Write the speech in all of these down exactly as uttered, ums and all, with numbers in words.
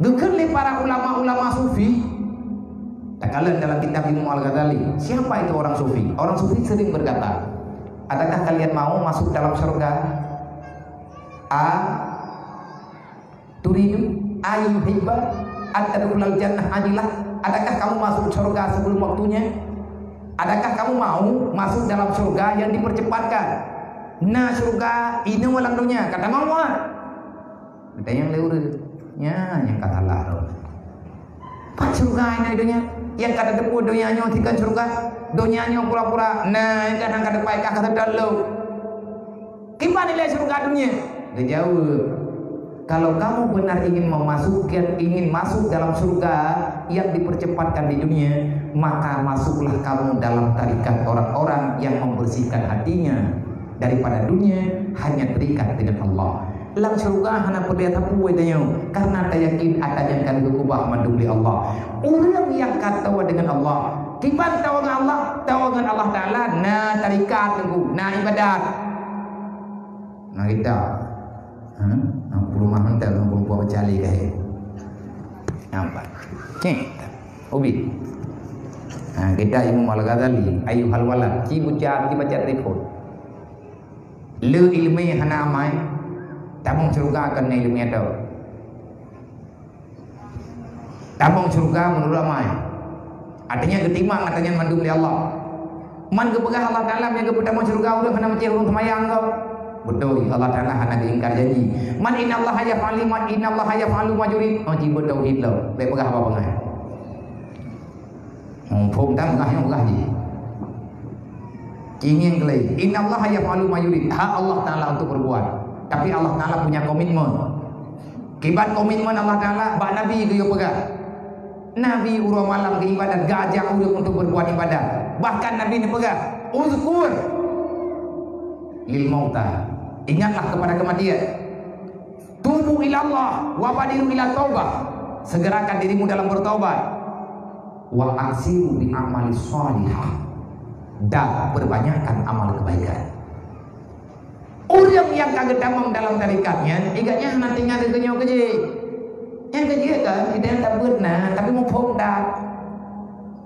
Geukheun lé para ulama-ulama sufi, takalon dalam kitab Imam Al-Ghazali, siapa itu orang sufi? Orang sufi sering berkata, "Adakah kalian mau masuk dalam surga? A turidu ayuhibba an tadkhulal jannah ajilah? Adakah kamu masuk surga sebelum waktunya? Adakah kamu mau masuk dalam surga yang dipercepatkan?" Na surga inoe lam donya, kata mau. Geutanyong lé ureuëng, "Nyan nyang ka salah droe. Pat syeuruga inoe donya? Nyang ka tateupeue donya nyoe sikon syeuruga? Donya nyoe pura-pura, na nyang ka teupeu ka seutôt lom. Kiban ilée syeuruga donya?" Geujaweueb, "Kalau kamu benar ingin memasukkan, ingin masuk dalam surga yang dipercepatkan di dunia, maka masuklah kamu dalam tarikat orang-orang yang membersihkan hatinya daripada dunia, hanya terikat dengan Allah." Lam syeuruga hana peudeh sapeue tanyoe, karena tayakin atra nyan ka geukeubah mandum lé Allah. Ureuëng nyang ka tawoe deungon Allah, kiban tawoe ngon Allah, tawoe ngon Allah Taala na tarikat teungku, na ibadat. Na kita, ha? Na puluh mah mantap, na puluh buah bacali kah? Nampak? Cek. Ubi. Ha, kita Imam Al-Ghazali, ayuhal walad, ci buca, ci baca telepon. Le ileumé hana amai, tamong syeuruga kon na ileumé atau? Tamong syeuruga meunurot amai. Artinya geutimang atra nyan mandum lé Allah. Man geupeugah Allah Taala meunyoe geupeutamong syeuruga ureuëng hana meucéh ureuëng seumayang keu? Beutôi, Allah Taala hana geuingkar janji. Man innallaha yaf'alu ma, innallaha yaf'alu ma yurid. Oh, jibuet tauhid lom. Bék peugah apa-apa ngai. Muphom that peugah nyang peugah jih. Ci ngieng keulai, "Innallaha yaf'alu ma yurid." Hak Allah Taala untuk berbuat. Tapi Allah Taala punya komitmen. Kiban komitmen Allah Taala bak Nabi geuyue peugah. Nabi uroe malam geuibadat, geuajak ureuëng untuk berbuat ibadat. Bahkan Nabi neupeugah, "Uzkur lil mauta." Ingatlah kepada kematian. "Tubu ilallah wa badiru ila taubah." Segerakan dirimu dalam bertaubat. "Wa aksiru bi amali shalihah." Dan perbanyakkan amal kebaikan. Ureuëng nyang ka geutamong dalam tarekat nyan, igat nyan hana teuingat keu nyoe keu jih. Nyang keu jih kan, idéh tabeuet na, tapi muphom that.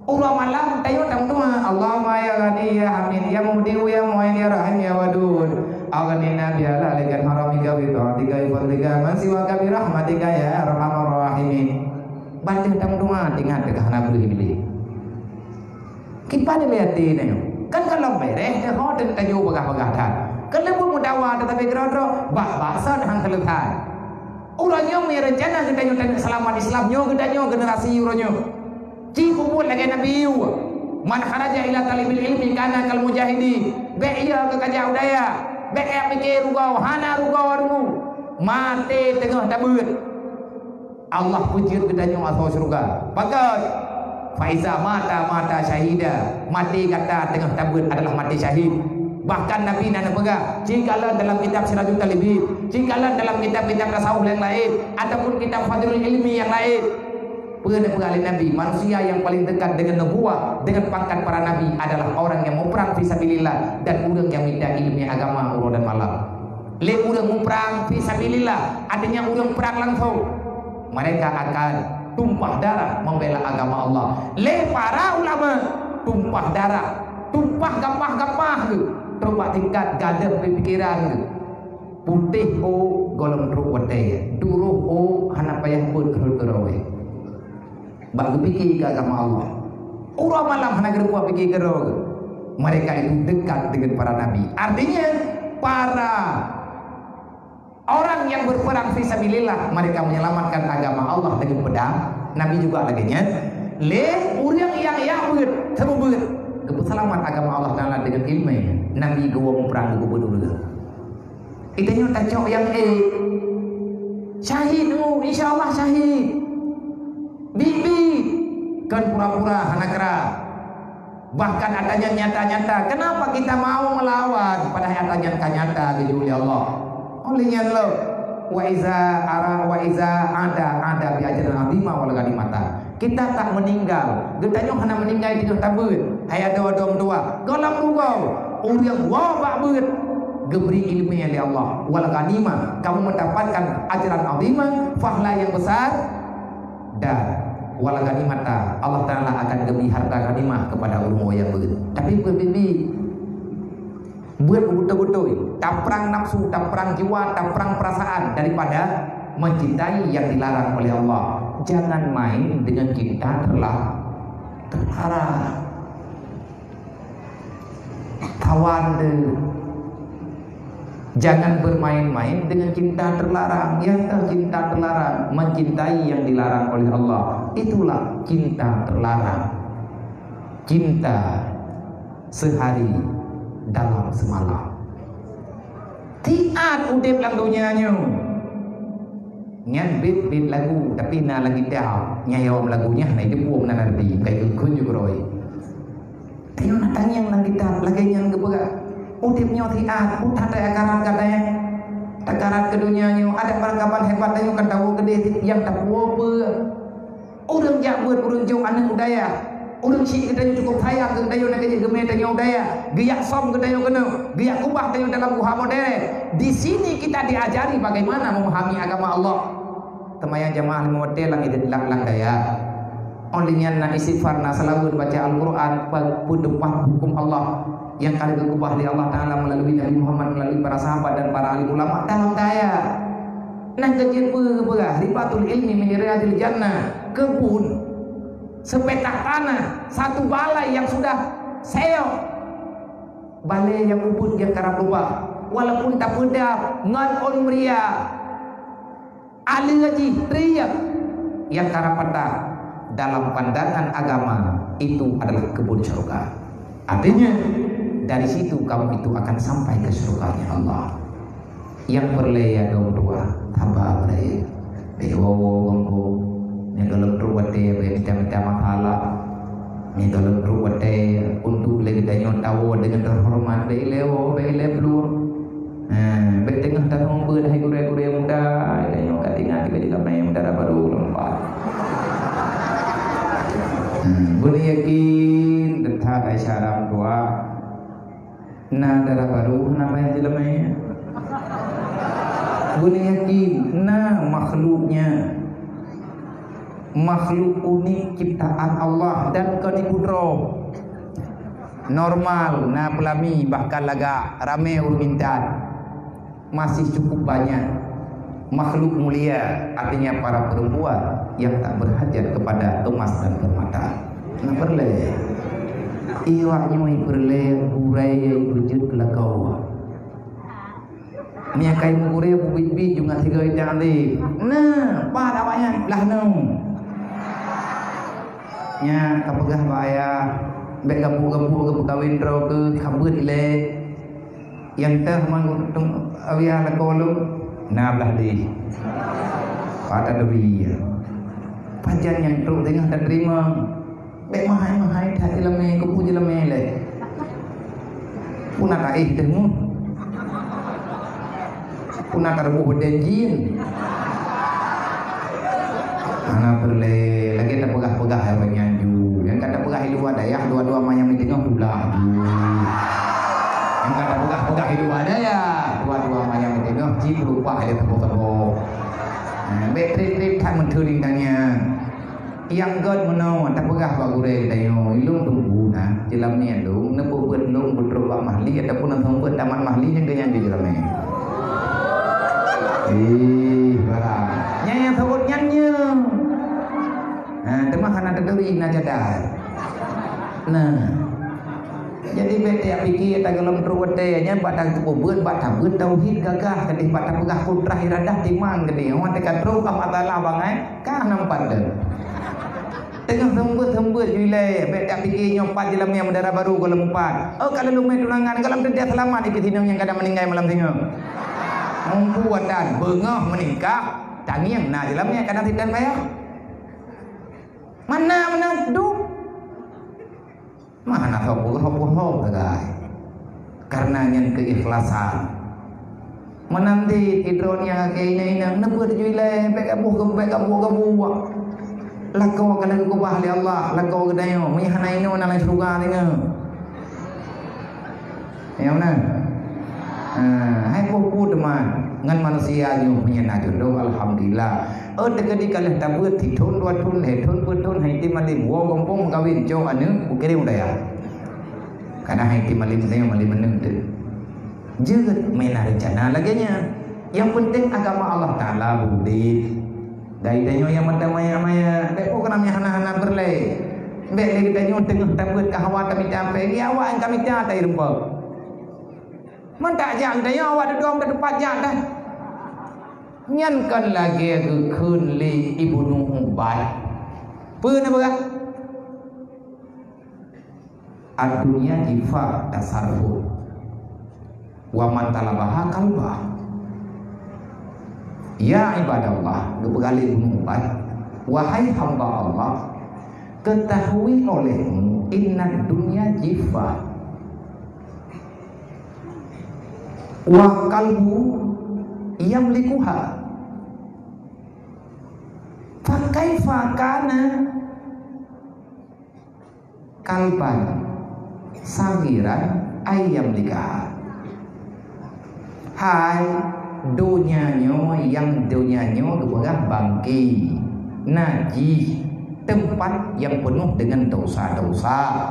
Uroe malam, tanyoe tameudoa, "Allahumma ya Ghani, ya Hamid, ya Mubdi'u, ya Mu'in, ya Rahim, ya Wadud. Aghnina bi halalika an haramika bi taatika bi fadlika man siwaka bi rahmatika ya arhamar rahimin." Ban deuh tameudoa, teuingat teuka hana beuh Iblih. Kiban ilée até tanyoe. Kan ka lom bereh teuh ho teuk tanyoe bagah-bagah that. Keuleubeh meudawa teutabé keudroe-droe, bak basa han seuleusoe. Uroe nyoe meureuncana geutanyoe taneuk seulamat Islam nyoe geutanyoe generasi uroe nyoe. Ci peubuet lagée Nabi Ayub, "Man kharaja ila talibil ilmi kana kal mujahidi." Bék iya keu kajak u dayah, bék jak pike rugoe, hana rugoe rumoh. Maté teungoh tabeuet. Allah peujeuet geutanyoe asoe syeuruga. Pakon? "Fa iza mata, mata syahida." Maté gata teungoh tabeuet adalah maté syahid. Bahkan Nabi na neupeugah, ci kalon dalam kitab Sirajul Talibin, ci kalon dalam kitab-kitab tasawuf nyang laén, ataupun kitab Fadlul Ilmi nyang laén. Peue neupeugah lé Nabi, manusia yang paling dekat dengan nubuwah, dengan pangkat para nabi adalah orang yang muprang fi sabilillah dan ureuëng nyang mita ileumé agama uroe dan malam. Lé ureuëng muprang fi sabilillah, artinya ureuëng prang langsung, mereka akan tumpah darah membela agama Allah. Lé para ulama tumpah darah, tumpah gapah-gapah geuh, trok bak tingkat gadôh pikiran geuh. Putéh ôk gohlom trok watée, duroh ôk hana payah beuet keureuh-keureuh. Bak geupike keu agama Allah. Uroe malam hana geureupoh pike keudroe. Mereka itu dekat dengan para nabi. Artinya, para orang yang berperang fi sabilillah, mereka menyelamatkan agama Allah dengan pedang. Nabi juga lagée nyan. Lé ureuëng nyang jak beuet, seumeubeuet, geupeuseulamat agama Allah Taala dengan ileumé. Nabi geuwoe muprang geubeuet ureuëng. Geutanyoe tacok nyang ék. Syahid, oh, insya Allah syahid. Biet-biet. Kon pura-pura hana kra. Bahkan atra nyan nyata-nyata. Kenapa kita mau melawan? Padahai atra nyan ka nyata geujok lé Allah. Oleh nyan lom, wa iza ara, wa iza ada, ada bi ajrin azima wal ghanimata. Kita tak meninggal. Geutanyoe hana meuninggai teungoh tabeuet. Hai adoe-adoe meutuwah, gohlom rugoe. Ureuëng woe bak beuet geubri ileumé lé Allah. Wal ghanimah, kamu mendapatkan ajran azima, pahala yang besar. Dan wala ghanimata, Allah Taala akan geubri harta ghanimah kepada ureuëng nyang beuet. Tapi beuet bibi, beuet beutôi-beutôi, taprang nafsu, taprang jiwa, taprang perasaan daripada mencintai yang dilarang oleh Allah. Jangan main dengan cinta terla-, terlarang. Kawan deh, jangan bermain-main dengan cinta terlarang. Ya, cinta terlarang, mencintai yang dilarang oleh Allah. Itulah cinta terlarang. Cinta sehari dalam semalam. Tiat udeb lam donya nyoe. Nyan bit-bit lagu, tapi na lagi dah nyayom lagu nyan na jepung na nanti, bukan ikut juga roi. Tanyoe na tangieng lam kitab, lagée nyan geupeugah, udeb nyoe siat, utak teuakarat gata nyan. Takarat keu donya nyoe, adak barangkapan hebat tanyoe kan tawoe keudeh nyang tapuwoe peue. Ureuëng jak beuet, ureuëng jok aneuëk u dayah. Ureuëng syiek geutanyoe cukup sayang keu geutanyoe, na keuh geumé tanyoe u dayah. Geujak som geutanyoe keunoe, geujak kubah tanyoe dalam guha modern. Di sini kita diajari bagaimana memahami agama Allah. Teumayang jamaah lima watée lam, lam, lam dayah. Óh lheueh nyan na istighfar, na seulaweuet, baca Al-Quran, pe-, peuteupat huköm Allah nyang ka lheueh geukeubah lé Allah Taala meulalu Nabi Muhammad, meulalu para sahabat dan para alim ulama dalam dayah. Nah, keu jeuet peue geupeugah, ribatul ilmi min riyadil jannah, keubun, sepetak tanah, satu balai yang sudah seyok, balai nyang ubit nyang karab rubah, walaupun tapeudab ngon ôn meuria. Aleuh jih, riyeuk nyang ka rap patah, dalam pandangan agama, itu adalah kebun syurga. Artinya, dari situ kamu itu akan sampai ke surganya Allah. Nyang peureulée ya dong dua, haba beuraya. Bék woe-woe gompo, nyang gohlom trok watée bék mita-mita masalah. Nyang gohlom trok watée untuk lé geutanyoe tawoe deungon teuhoreumat, bék ilée woe, bék ilée plueng. Ha, bék teungoh tanyoe beuet hai gurée-gurée muda, tanyoe ka ingat tiba-tiba main dara barô lompat. Ha, beuna yakin, teuntang Aisyah ram tuha. Na dara barô, na main jeulamé. Beuna yakin, na makhluknya. Makhluk unik ciptaan Allah dan kon ibu droe. Normal, na peulami, bahkan lagak, ramé ureuëng intan. Masih cukup banyak makhluk mulia, artinya para perempuan yang tak berhajat kepada emas dan permata. Na peureulée. Iwak nyoe peureulée gurée beujeuet lakoe. Meunyo ka imeuguréng bubit-bit ju ngon sigoe idang lé. Nah, pat awaknyan lah nyoe. Nyan ka peugah bak ayah, bék gampông-gampông keu peukawen droe keuh, ka beuet ilée. Nyang teuh man awiyah lakoe lôn, na blah deh. Pat tadeui. Pajan nyang trok teungoh tateurimong. Bék meuhai-meuhai that jeulamé, keupeue jeulamé lé. Peue na taéh teuh nyoe. Peue na tareuboh badan jin. Hana peureulée, lagée tapeugah-peugah hai ureuëng nyan ju. Nyang ka tapeugah i luwa dayah, dua-dua manyam i teungoh tulah ju. Nyang ka tapeugah-peugah i luwa dayah, dua-dua manyam i teungoh cit peulupah lé teuboh-teuboh. Nah, bék treb-treb that meuteun intan nyan. Nyang gét meunoe, tapeugah bak gurée geutanyoe, ilôn teungku na, jeulamé lôn, neupeubuet lôn beutrok bak mahli, ataupun neuseumeubeuet tamat mahli, nyang keu nyan jeulamé. Ih, barang. Nyang, nyang seuôt nyan nyoe. Ha, teuma hana taturi na jadai. Nah. Jadi, bék tajak pike tagohlom trok watée nyan bak tapeubuet, bak tabeuet tauhid gagah keudeh, bak tapeugah kudrah iradah timang keudeh. Watée ka trok, am adalah bangai, ka nampak deuh. Teungoh seumeubeuet-seumeubeuet ju ilée, bék tajak pike nyoe pat jeulamé meudara barô gohlom pat. Oh, ka lheueh lumé tunangan, gohlom teuntée seulamat di keusinong nyang ka na meuninggai malam singoh. Mumpung atan beungoh meuningkah, tangieng na jeulamé ka na sitan payah. Mana, mana duek? Mana soe peugah-peugah sagai? Karena nyan keikhlasan. Meunan cit droeneuh nyang akhé inong-inong neubeuet ju ilée, bék gaboh, bék gaboh-gaboh. Lakoe ka lheueh geukeubah lé Allah, lakoe geutanyoe, meunyo hana inoe na lam syeuruga deungoe. Ya, meunan? Ha, hai peue-peue teuma ngon manusia nyoe meunyo na jodoh, alhamdulillah. Oh, teukeudi ka lheueh tabeuet sithon dua thon, lhèe thon, peuet thon, han item malem, woe gampông meukawen, cok aneuk, kukirém u dayah. Kadang han item malem, malem aneuk teuh. Jeuet meunan reuncana lagèe nyan. Nyang peunteng agama Allah Taala beudeh. Geutanyoe nyang mantong maya-maya, bèk po keunong nyang hana-hana peureulèe. Bèk lé geutanyoe teungoh tabeuet keu hawa tamita pèng, ya awak nyang kamita tai rumpok. Mantong jak geutanyoe awak dudoe meuteumpat jak dah. Nyan kon lagèe geukheun lé Ibnu Ubaid. Peue na peugah? Ad-dunya jifa tasarruf, wa man talabaha kalba. Ya ibadallah, geupeugah lé Ibnu Ubaid, wahai hamba Allah, ketahui olehmu inna dunya jifa, wa kalbu yamlikuha. Fa kaifa kana kalban sagiran ayyam likaha. Hai, donya nyoe, nyang donya nyoe geupeugah bangke, najih, teumpat nyang peunoh deungon dosa-dosa.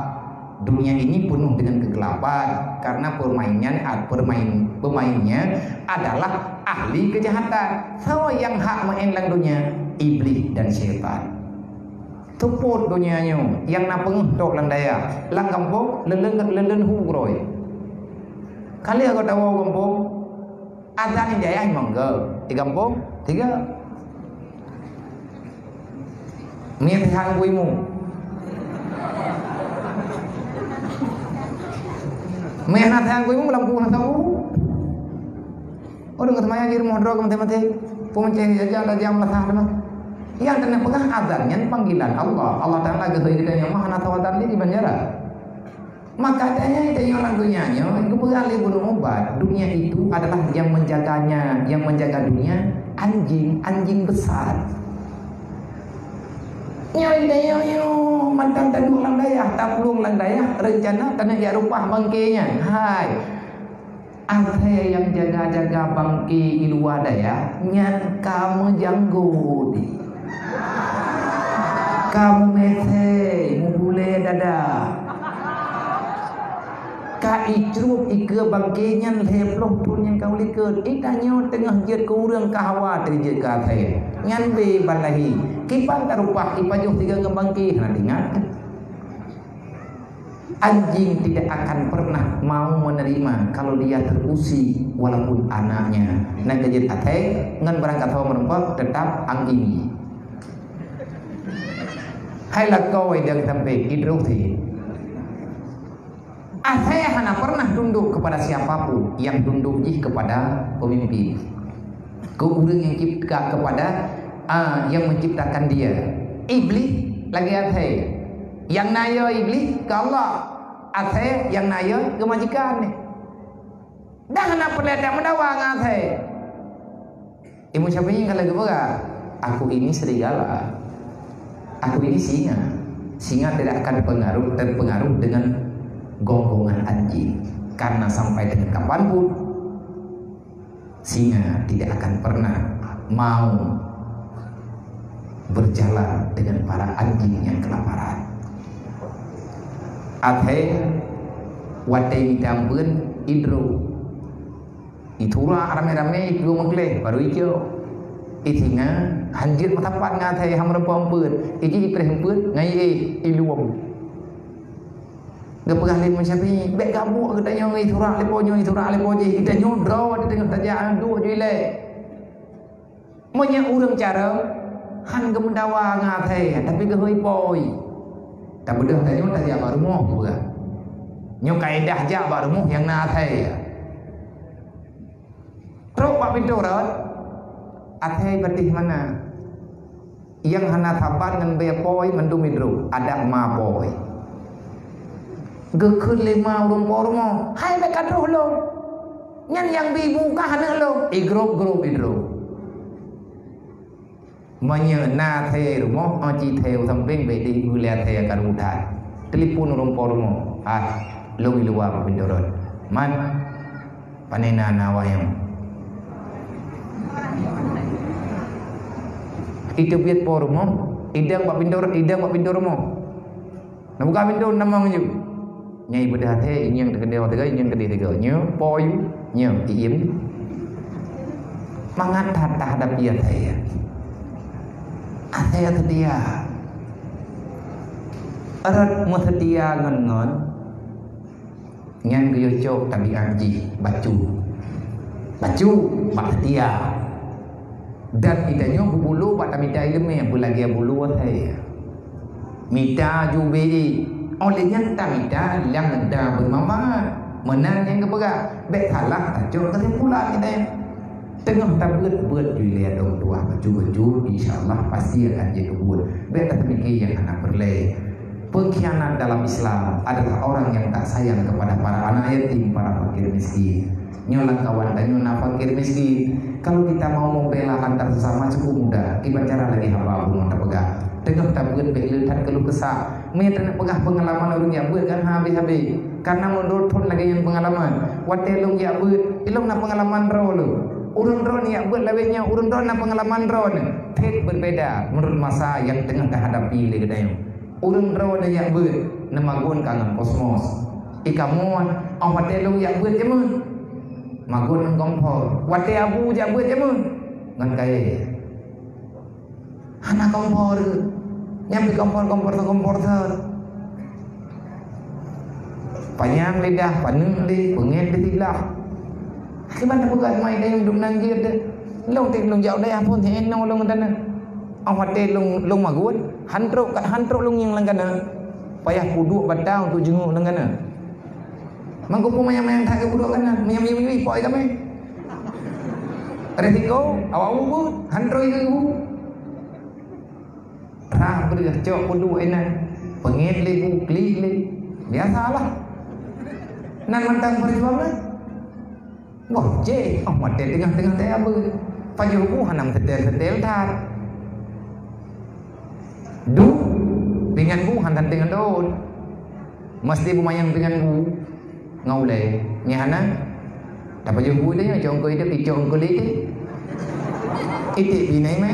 Dunia ini penuh dengan kegelapan karena permainnya, permain, pemainnya adalah ahli kejahatan. Soe nyang hak meu'en lam dunia? Iblis dan syaitan. Seupôt donya nyoe nyang na peungeuh tok lam dayah, lam gampông, leuleuen, leuleuen hu keudroe. Ka lheueh gata woe gampông, azan di dayah monggo, di gampông tiga. Meu'en that han kuimu. Meu'en that han kuimu lampu hana tahu. Oh, deungon seumaya jih rumoh droe keu maté-maté. Peue mencari jajan, jajan meulasah teuma. Nyang keuneuk peugah azan nyan panggilan Allah. Allah Taala geuhôi geutanyoe mah hana sawadan di banjara. Maka daya tanyoe lam donya nyoe geupeugah lé Ibnu Ubaid, dunia itu adalah yang menjaganya, yang menjaga dunia, anjing, anjing besar. Nyoe tanyoe nyoe mantong taduek lam dayah, taplueng lam dayah, reuncana keuneuk jak reubah bangke nyan. Hai, asai nyang jaga-jaga bangke i luwa dayah nyan ka meujanggo di. Ka meumisé, mubulée dada. Ka icrueb ikeue bangke nyan lhée ploh thon nyang ka u likot. Itanyoe teungoh jeuet keu ureuëng ka hawa teuh jeuet keu asai. Nyan bé ban lahé. Kiban tareubah ipajoh sigoe ngon bangke hana teuingat. Anjing tidak akan pernah mau menerima kalau dia terusik, walaupun anaknya. Nah, kejut até ngon barang kata meureumpok tetap angin. Hai lakoe nyang sampé idroh sih. Asai hana pernah tunduk kepada siapapun, yang tunduk jih kepada pemimpin. Ke ureuëng nyang cipta kepada, ah, yang menciptakan dia. Iblis lagée asai. Nyang na yo Iblis ke Allah. Asai nyang na yo ke majikan. Dah na peureulée meudawa ngon asai. Imam Syafi'i ka lagée peugah, "Aku ini serigala. Aku ini singa. Singa tidak akan pengaruh, terpengaruh dengan gonggongan anjing. Karena sampai dengan kapanpun, singa tidak akan pernah mau berjalan dengan para anjing yang kelaparan." Asai watée mita ampeuen idroh. Iturak ramé-ramé ipeurumoh gleh, baru icok. Isinga hanjeuet meusapat ngon asai hana meureumpok ampeuen. Iji ipreh ampeuen ngon ié iluwom. Geupeugah lé Imam Syafi'i, "Bék gabuk geutanyoe ngon iturak leupah nyoe, iturak leupah jih. Geutanyoe droe di teungoh tajak duek ju ilée." Meunyoe ureuëng carông han geumeudawa ngon asai, tapi geuhôi poi. Tabeudôh tanyoe tajak bak rumoh peugah. Nyoe kaedah jak bak rumoh nyang na asai. Trok bak pintoe rot, asai patéh mana. Nyang hana sapat ngon bée poi mandum idroh, adak ma poi. Geukheun lé ma ureuëng po rumoh, "Hai bék ka droh lom." Nyan nyang bi muka hana lom, igrop-grop idroh. Meunyoe na asai rumoh, oh, ci thée u sampéng bék di ulée asai ka rudat. Telepon ureuëng po rumoh, "Ah, lôn i luwa bak pintoe rot." "Man?" "Panena na wayang?" Iteubiet po rumoh, idang bak pintoe, idang bak pintoe rumoh. Neubuka pintoe, tamong ju. Nyan ibeudôh até, inong teukeudeh teuga, inong keudeh teuga. Nyoe po ju, nyoe iem ju. Mangat that tahadapi até. Até seutia. Rot meuseutia ngon-ngon. Nyan geuyue cok tabiat jih, bacut. Bacut, bak seutia. Dan geutanyoe beubulu bak tamita ileumèe, beulagèe bulu asèe. Mita ju bri, óh lheueh nyan tamita nyang na beumanfaat. Meunan nyang geupeugah, bèk salah tacok keusimpulan geutanyoe. Teungoh tabeuet-beuet ju ilèe dong tuah bacut-bacut, insya Allah pasti akan jeuet keu buet. Bèk tateumiki nyang hana peureulèe. Pengkhianat dalam Islam adalah orang yang tak sayang kepada para anak yatim, para fakir miskin. Nyoe lam kawan tanyoe na fakir miskin. Kalau kita mau membela antar sesama cukup mudah. Kiban cara lagèe haba bunoe tapeugah. Teungoh tabeuet bèk le that keuluh keusak. Meunyoe taneuk peugah peungalaman ureueng jak beuet kan habéh-habéh. Karena meunurot thon lagèe nyan peungalaman. Watèe lôn jak beuet, ilôn na peungalaman droe lôn. Ureueng droeneuh jak beuet lawét nyoe, ureueng droeneuh na peungalaman droeneuh. That berbeda meunurot masa nyang teungoh tahadapi lé geutanyoe. Ureueng droeneuh jak beuet, neumagun ka ngon kosmos. Ikamoe, óh watèe lôn jak beuet jameun, magun ngon kompor. Watèe abu jak beuet jameun, ngon kayèe. Hana kompor, nyan pih kompor-kompor teuh, kompor teuh. Panyang lidah, paneuk lé, peungét lé siblah. Kiban tapeugah mai dayah dum nan jeuet deh. Lôn teuh lôn jak u dayah phon, hé nyoe lôn meutaneuh. Óh watèe lôn, lôn magun, han trok, han trok lôn ngieng lam kana. Payah peuduek batang untuk jenguk lam kana. Mangko peumayang-mayang that keu peuduek kana, meunyo miyueb-miyueb ipok itamé. Resiko, awak ubu, han trok ibu. Rhah beureuh cok peuduek inan, peungét lé bu, klik lé. Biasalah. Nan mantong peujuangan. Boh cit, óh watèe teungoh-teungoh teuh abeuet. Pajoh bu hana meuseutèl-seutèl that. Duek, pingan bu hana teungoh dot. Meusti beumayang pingan bu. Ngon ulèe, nyan hana. Tapajoh bu teuh nyoe, cok eungkôt iték, icok eungkôt iték. Iték pih na imè.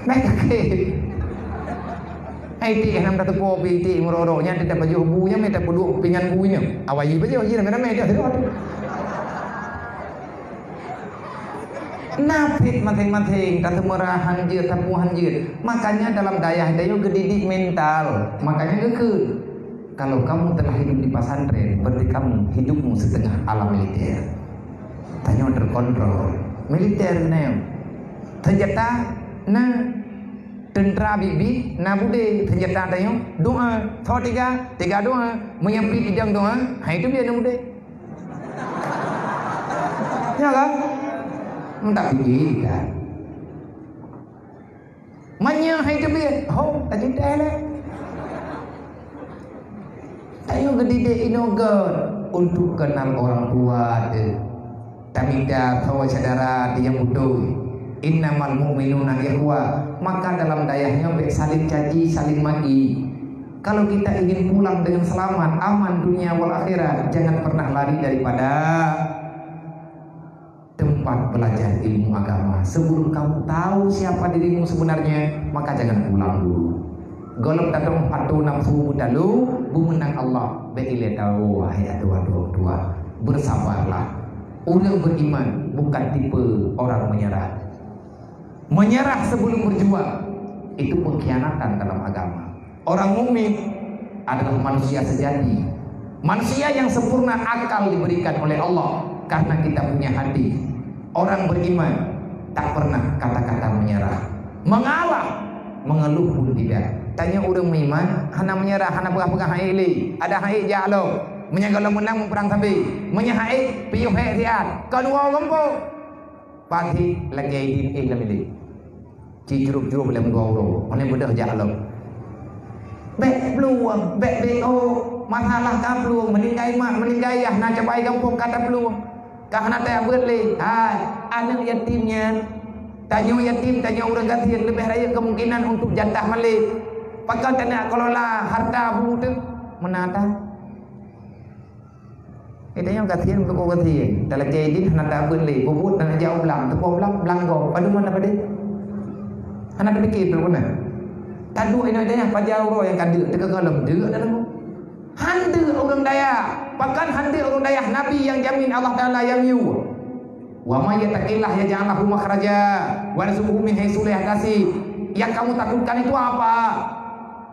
Mè kakek. Hai iték hana tatupo pih iték meurorok nyan, tapajoh bu nyan, mè tapeuduek pingan bu nyoe. Awai ji pajoh, ji ramè-ramè dah. Na pih maséng-maséng, tateumeurah han jeuet, tapuih han jeuet. Makanya dalam dayah tanyoe geudidik mental. Makanya geukheun, kalau kamu telah hidup di pesantren, berarti kamu hidupmu setengah alam militer. Tanyoe terkontrol. Militer na. Senjata na. Tentara biet-biet na budé. Senjata tanyoe doa. Tho tiga, tiga doa. Meunyo pih idang doa, hai teubiet na budé. Ya kan? Entah pikir kan. Meunyo hai teubiet, ho, tajutai lé. Tanyoe geudidik inoe gèt untuk kenal orang tua teuh. Tamita saudara nyang beutôi. Innamal mu'minuna ikhwah. Maka dalam dayah nyoe bèk saling caci, saling maki. Kalau kita ingin pulang dengan selamat, aman dunia wal akhirat, jangan pernah lari daripada tempat belajar ilmu agama. Sebelum kamu tahu siapa dirimu sebenarnya, maka jangan pulang dulu. Gohlom tatong pato nafsu beutalu, beumeunang Allah, bèk ilèe tawoe, wahai atoe-atoe tua. Bersabarlah. Ureueng beriman bukan tipe orang menyerah. Menyerah sebelum berjuang, itu pengkhianatan dalam agama. Orang mukmin adalah manusia sejati. Manusia yang sempurna akal diberikan oleh Allah karena kita punya hati. Orang beriman tak pernah kata-kata menyerah. Mengalah, mengeluh pun tidak. Tanyoe ureueng meuiman, hana menyerah, hana peugah-peugah hai lé. Ada hai jak lom. Meunyo gohlom meunang muprang sabe. Meunyo hai, piôh hai siat. Kon woe gampông. Paghi lagèe idin éh lam ilé. Ci jrup-jrup lom dua uroe, meunan beudôh jak lom. Bèk plueng, bèk B O, masalah ka plueng, meuninggai mak, meuninggai yah, na cabai gampông ka taplueng. Ka hana tabeuet lé. Hai, aneuk yatim nyan. Tanyoe yatim, tanyoe ureueng gasien, leubeh rayeuk kemungkinan untuk jatah malèe. Pakon taneuk kelola harta bu teuh? Meunan that. Kita nyang kasihan untuk orang kasihan. Dalam kaidin hana tabeuet lé, bubut hana jak u blang, teuka u blang, blang gob. Padum hana padé. Hana tapikir pih beuna. Taduek inoe dayah paja uroe nyang ka deuk, teuka gohlom deuk dalam. Han deuk ureueng dayah. Bahkan han deuk ureueng dayah Nabi nyang jamin Allah Taala nyang yue. "Wa may yattaqillaha yaj'al lahu makhraja wa yarzuqhu min haitsu la yahtasib." Yang kamu takutkan itu apa?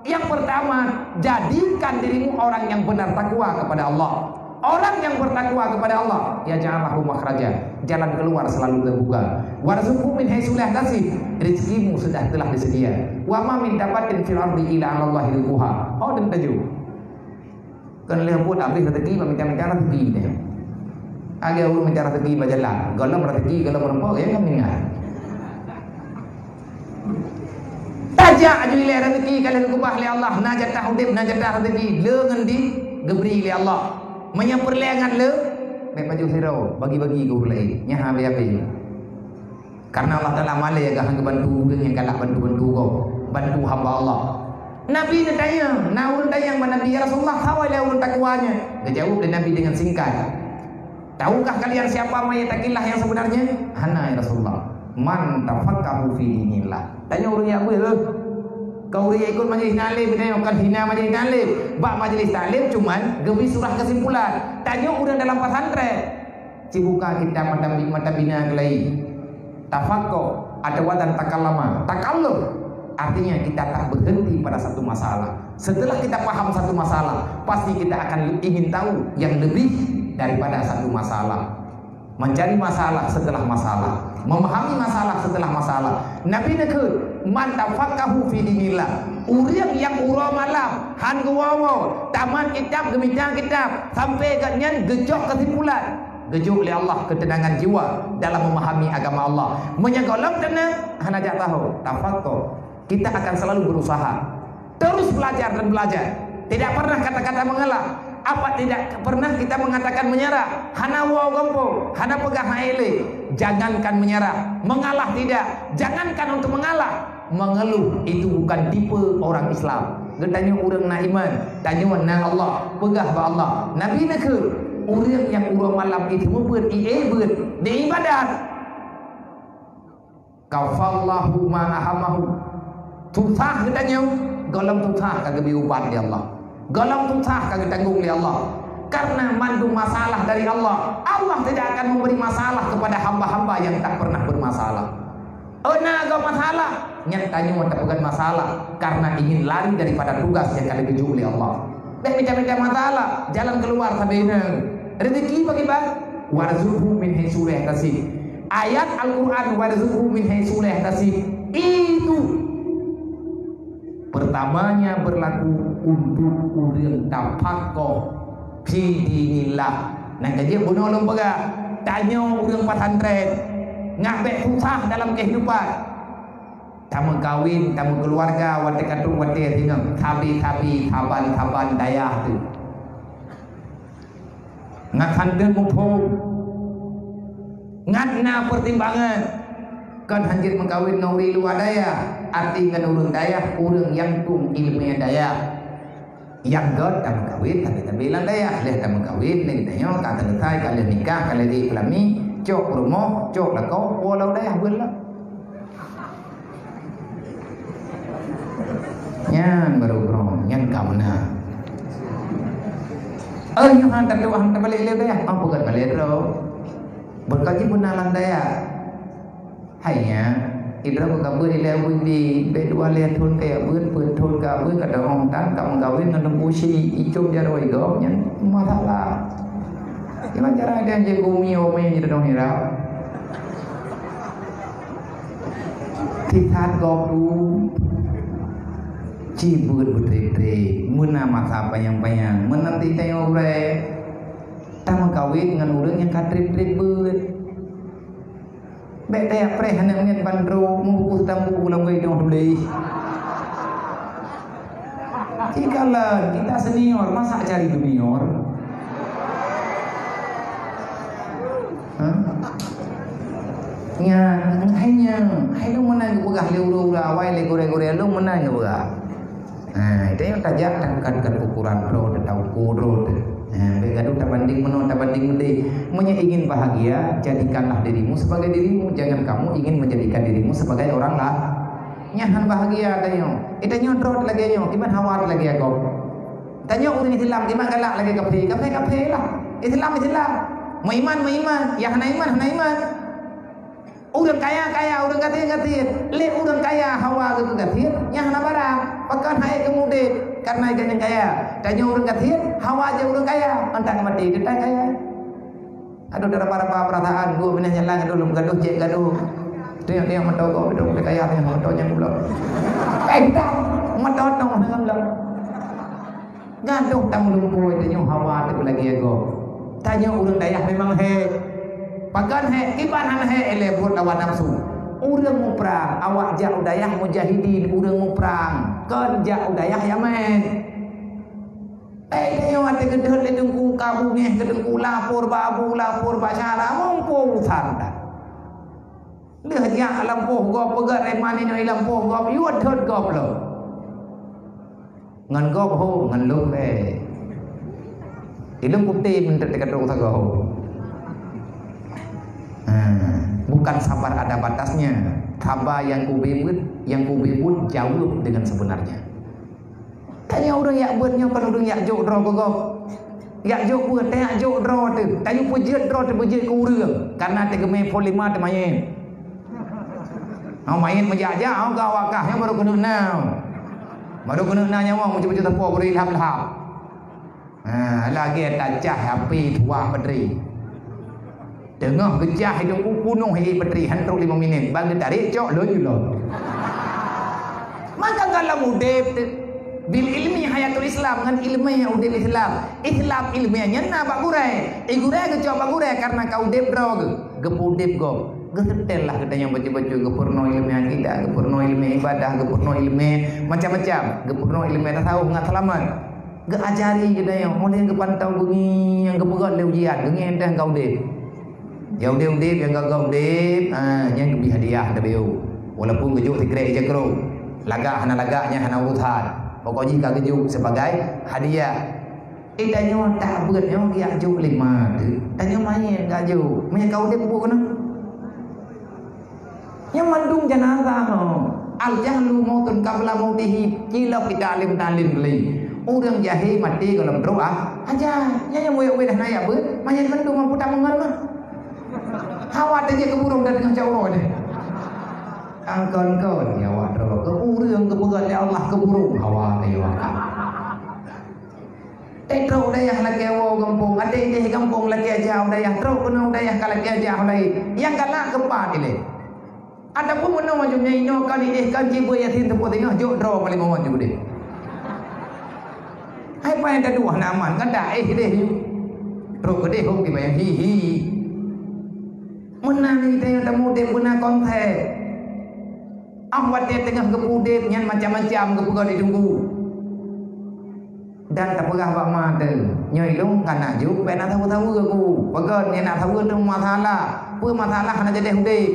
Yang pertama, jadikan dirimu orang yang benar takwa kepada Allah. Orang yang bertakwa kepada Allah, yaj'al lahu makhraja, jalan keluar selalu terbuka. "Wa yarzuqhu min haitsu la yahtasib," rezekimu sudah telah disedia. "Wa ma min dabbatin fil ardi illa 'alallahi rizquha." Oh, dan taju. Kan lheueh buet habéh rezeki, bak mita-mita rezeki deh. Agak ureueng mita rezeki bak jalan, gohlom rezeki, gohlom meureumpok, ya kan ingat. Tajak aju ilée rezeki ka lheueh geubah lé Allah, na jatah udeb, na jatah rezeki, le ngon di geubri lé Allah. Meunyoe peureulée ngon le, bèk pajoh sidroe, bagi-bagi keu ureueng laén. Nyan habéh-habéh. Karena Allah Taala malée geuh han geubantu ureueng nyang galak bantu-bantu gob, bantu hamba Allah. Nabi geutanyong, na ureueng tanyong bak Nabi, "Ya Rasulullah, hana lé ureueng takwa nyan?" Geujaweueb lé Nabi dengan singkat, "Tahukah kalian siapa may yattaqillah yang sebenarnya?" "Hana, ya Rasulullah." "Man tafaqqahu fi dinillah." Tanyong ureueng nyang beuh, ka ureueng nyang ikut majelis taklim, tanyong kan hina majelis taklim. Bak majelis taklim cuman geubri surah kesimpulan. Tanyong ureueng dalam pesantren. Cibuka kitab mata, mata bina keulai. Tafaqqah atau wazan takallama. Takallum artinya kita tak berhenti pada satu masalah. Setelah kita paham satu masalah, pasti kita akan ingin tahu yang lebih daripada satu masalah. Mencari masalah setelah masalah, memahami masalah setelah masalah. Nabi neukheun, "Man tafaqqahu fi dinillah." Ureueng nyang uroe malam han geuwoe-woe, tamat kitab, geumita kitab, sampai gobnyan geucok kesimpulan. Geujok lé Allah keuteunangan jiwa dalam memahami agama Allah. Meunyoe gohlom teunang, hana jak tahu, tafaqqah. Kita akan selalu berusaha. Terus belajar dan belajar. Tidak pernah kata-kata mengalah. Apa tidak pernah kita mengatakan menyerah? Hana woe gampông, hana peugah hai lé. Jangankan menyerah, mengalah tidak. Jangankan untuk mengalah, mengeluh itu bukan tipe orang Islam. Geutanyong ureueng na iman, tanyong na Allah, peugah bak Allah. Nabi neukheun, ureueng nyang uroe malam itu meubeuet ie beuet di ibadat. Kafallahu ma ahammahu. Susah geutanyong, gohlom susah ka geubri ubat lé Allah. Gohlom susah ka geutanggong lé Allah. Karena mandum masalah dari Allah. Allah tidak akan memberi masalah kepada hamba-hamba yang tak pernah bermasalah. Euna gob masalah, nyan tanyoe tapeugah masalah karena ingin lari daripada tugas nyang ka geujok lé Allah. Bèk mita-mita masalah, jalan keluar sabe na. Rezeki bagi bang, warzuqhu min haitsu la yahtasib. Ayat Al-Quran, "Warzuqhu min haitsu la yahtasib," itu pertamanya berlaku untuk ureueng tafaqqah fi dinillah. Nyang ka jeuet bunoe lôn peugah, tanyoe ureueng pesantren, ngat bèk susah dalam kehidupan. Tameukawen, tameukeuluwarga, watèe ka trok watèe singoh, sabe-sabe, saban-saban dayah tu. Ngat santeuet muphom. Ngat na peutimbangan. Kon hanjeuet meukawen ngon ureueng luwa dayah, arti ngon ureueng dayah, ureueng nyang tueng ileumèe dayah. Nyang göt tameukawen, tapi-tapi lam dayah. Lheueh tameukawen, lheueh tanyoe ka seuleusoe, ka lheueh nikah, ka lheueh jipeulami, cok rumoh, cok lakoe, woe lam dayah beuet lah. Nyan baru groe, nyan ka meunan. Oh, nyoe han tatu'oh, han tabalek lé dayah. Ah, peugah balek droe. Beureukat jih beuna lam dayah. Hai nyan, idroe ka beuet ilèe beuet di, bèk dua lhèe thôn ka beuet, peuet thôn ka beuet, ka dong tan, ka meukawen ngon Teungku Chik, icok jaroe gob nyan, masalah. Kiban cara dia je gumi, ome je dong hirau. Tithat gob tu, ci beuet beutreuk-treuk, meuna masa panyang-panyang, meuna titeng uroe, tameukawen ngon ureueng nyang ka treuk-treuk beuet. Bèk teuyak preh aneuk miet bandro, meubungkus tampu lam gai dong tuléh. Ci kalon, kita senior, masa cari junior? Hah? Nyan, hai nyan, hai lôn meunan geupeugah lé ureueng-ureueng awai, lé gurèe-gurèe lôn meunan geupeugah. Nah, itu nyang tajak dan bukan, bukan ukuran droe, teuh, teuh ukur droe teuh. Eh, bèk gadoh tabanding meunoe, tabanding meudéh. Meunyoe ingin bahagia, jadikanlah dirimu sebagai dirimu. Jangan kamu ingin menjadikan dirimu sebagai orang lain. Nyan han bahagia tanyoe. Eh, tanyoe droe lagèe nyoe, kiban hawa lagèe gob. Tanyoe ureueng Islam, kiban galak lagèe kafé, kafé-kafé lah. Islam, Islam. Meuiman, meuiman. Nyang hana iman, hana iman. Ureueng kaya, kaya, ureueng gasien, gasien. Lé ureueng kaya hawa geuh gasien, nyan hana barang. Pakon hai keumudeh karena geuh nyang kaya. Tanyoe ureueng gasien, hawa jeuet ureueng kaya. Antak maté, teutai kaya. Aduh, dah raba-raba perasaan, gua pinah jalan, aduh, lom gaduh, cek gaduh. Tengok-tengok mata gua, aduh, udah kaya, tengok mata nyang goblok. Eh, dah, mata tong, tong, tong. Gadoh tameulumpoe tanyoe hawa teuh lagèe gob. Tanyoe ureueng dayah memang hék. Pakon hék, kiban hana hék, ilèe buet lawan nafsu. Ureueng muprang, awak jak u dayah mujahidin, ureueng muprang, kon jak u dayah Yaman. Eh, tanyoe watèe geudhôt lé teungku, ka beungèh keu teungku, lapor bak abu, lapor bak syara, mumpung urusan dah. Lheueh jak lampôh gob, peugöt rèman inong i lampôh gob, yue thôt gob lom. Ngon gob ho, ngon lôn bèk. Ilôn kutem enteuk teuka trok sagoe ho. Ha, bukan sabar ada batasnya. Saba nyang kubri beuet, nyang kubri beuet jaweueb dengan sebenarnya. Tanyoe ureueng jak beuet nyoe kon ureueng jak jok droe keu gob. Jak jok beuet, tajak jok droe teuh. Tanyoe peujeuet droe teuh peujeuet keu ureueng. Karena teugeumè phôn lima teumanyét. Hao manyét meujak-jak, hao ka awak kah nyoe baru keuneuk na. Baru keuneuk na nyawöng, meucue-meucue sapo baru ilham-ilham. Ha, lagèe tacah api tuah peutri. Teungoh geucah hidong punoh hé peutri, han trok limong minét, ban geutarek cok lôn julong. Maka dalam udép teuh, bil ilmi hayatul Islam, ngon ileumèe udép Islam. Islam ileumèe nyan na bak gurèe. Eh, gurèe geucok bak gurèe karena ka udép droe geuh. Geupeuudép gob. Geuseutèl lah geutanyoe bacut-bacut, geupeurunoe ileumèe akidah, geupeurunoe ileumèe ibadah, geupeurunoe ileumèe macam-macam, geupeurunoe ileumèe tasawuf ngon seulamat. Geuajari geutanyoe, mulai geupantau beungieng, geupeugöt lé ujian, beungieng teuh ka udép. Ya udép-udép, nyang gaga udép, ha, nyan geubri hadiah tabiu. Walaupun geujok sikrek ija krong, lagak hana lagak nyan hana urusan. Pokok jih ka geujok sebagai hadiah. Eh, tanyoe tak beuet nyoe geujak jok lé ma teuh. Tanyoe manyét ka jok. Meunyo ka udép kubu keunoe. Nyang mandum janazah nyoe. Al jahlu mautun qabla mautihi. Cilok kita alim-alim beli. Ureueng jahé maté gohlom trok ah, aja. Nyan nyang muet-muet dah nayak beuet, manyét mandum mampu tak meungon mah. Hawa tajak keu burông dan teungoh cak uroe deh. Angkon-kon nyawa droe keu ureueng geupeugöt lé Allah keu burông hawa keu nyawa. Teutrok dayah lakèe woe gampông, até idéh gampông lakèe aja u dayah, trok keunoe u dayah ka lakèe aja u laén. Nyang galak keupat ilèe. Ataupun meunoe jih nyan inoe kan idéh kan jibeue yatim teupeu teungoh jok droe paléng mawöt jih udép. Hai pai taduah na aman kan dak éh idéh jih. Trok keudéh hok dibayang hi-hi. Meunan geutanyoe tamudép beuna konsep. Ah watèe teungoh geupeu udép nyan macam-macam geupeugah di teungku. Dan tapeugah bak ma teuh, "Nyoe ilôn ka nak jok, bèk na saweue-saweue ku. Peugöt nyan na saweue teuh masalah. Peue masalah hana jadeh udép?"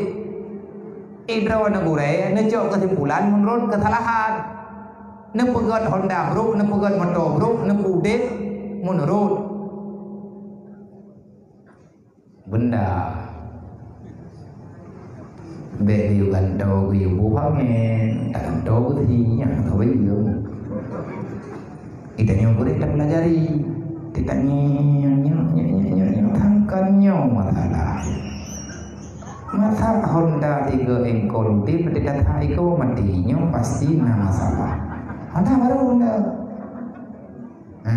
Idroe neugurèe neucok keusimpulan meunurot keusalahan. Neupeugöt honda brôk, neupeugöt moto brôk, neupeu udép meunurot. Benda. Bèk geuyue gantoe geuyue boh angèn, tagantoe beusi nyang atau bajeueng. Geutanyoe gurèe tapeulajari. Teutanyoe nyoe, nyoe, nyoe, nyoe, nyoe, nyoe, tangkan nyoe masalah. Masalah honda tiga ekor udép, teutatha ekor maté nyoe pasti na masalah. Honda baru honda. Ha,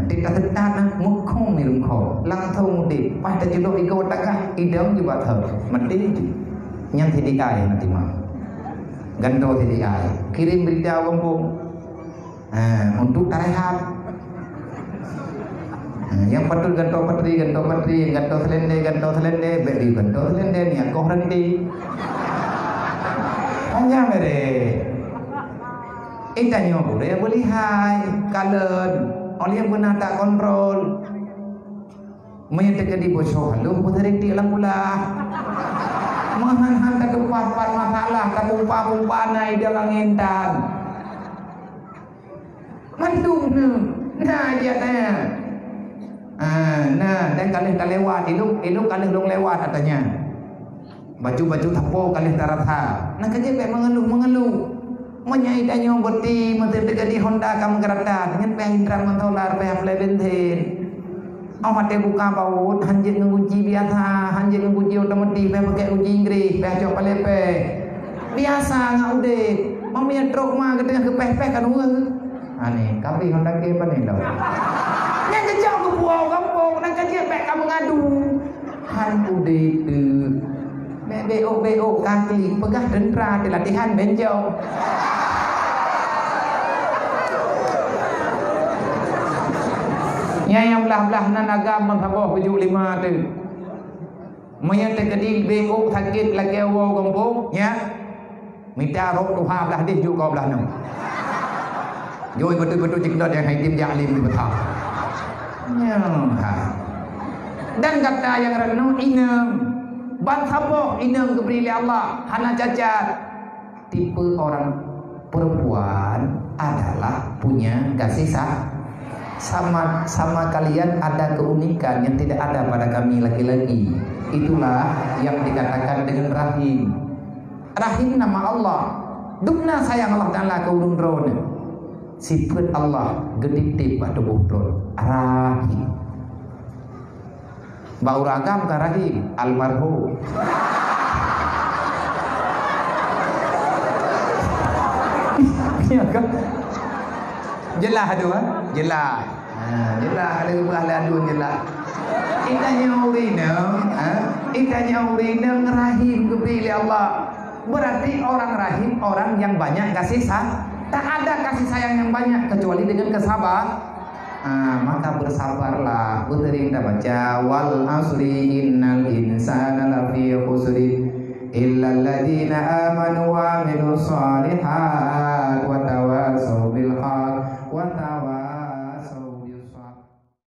di taseutah na mukhong ni lungkho, langsong udép. Pas tajeulok igoe tagah, idong jibathon. Mati. Nyan C D I nanti mah. Gantoe C D I. Kirim berita gampông. Ha, untuk tarehat. Ha, nyang patut gantoe patri, gantoe patri, gantoe selendai, gantoe selendai, bèk di gantoe selendai, nyan koh renti. Panjang bèrèh. Eh, tanyoe gurèe beulihai, kalon, óh lheueh beuna takontrol. Meunyoe teukeudi bocoh lôn beuseurik di lam kulah. Meuhan-han tatupat pat masalah, tapumpa-pumpa na idong angén tan. Mandum na, na jak na. Ah, nah, dan ka lheueh talewat, ilong, ilong ka lheueh lôn lewat ateueh nyan. Baju-baju tapo ka lheueh tarasa. Nah, ka jeuet bèk mengeluh-mengeluh. Meunyoe tanyoe beuti, meuteuntèe di Honda ka meugeuratan, nyan payah intra mentolar, payah plè bensin. Oh, watèe buka baut, hanjeuet ngon kunci biasa, hanjeuet ngon kunci otomatis, payah pakai kunci Inggris, payah cok palèpèe. Biasa ngon udép. Meunyoe trok ma geuteungoh geupèh-pèh kan ureueng. Aneh, tapi Honda ke pane lom. Nyang keucok keu puwoe gampông, nang ka jeuet bèk ka meungadu. Han udép teuh. Bèk beok-beok kaki, peugah teuntra teuh latihan benjong. Nyan nyang blah-blah nan agam ban saboh bujôk lima teuh. Meunyoe teukeudi beok sakét lagèe woe gampông, nyan. Mita rôk tuha blah deh jok keu blah nyoe. Joi beutôi-beutôi jikeudot nyang hai tim jak alim di beutha. Nyoe ha. Dan gata nyang reunoe inong, ban saboh inong geubri lé Allah, hana cacat. Tipe orang perempuan adalah punya kasih sa-, sama, sama kalian ada keunikan yang tidak ada pada kami laki-laki. Itulah yang dikatakan dengan rahim. Rahim nama Allah. Dumna sayang Allah Taala keu ureueng droeneuh. Sifeut Allah geutitip bak tuboh droeneuh. Rahim. Bak ureueng agam ka rahim, almarhum. Iya kan? Jelas tu, ha? Jelas. Ha, jelas, ada ubah ladun jelas. Itanyoe ureueng inong, ha? Itanyoe ureueng inong rahim geubri lé Allah. Berarti orang rahim orang yang banyak kasih sa-, tak ada kasih sayang yang banyak kecuali dengan kesabar. Ah, maka bersabarlah. Beuteuring tabaca, "Wal asri innal insana lafi khusrin, illal ladzina amanu wa amilus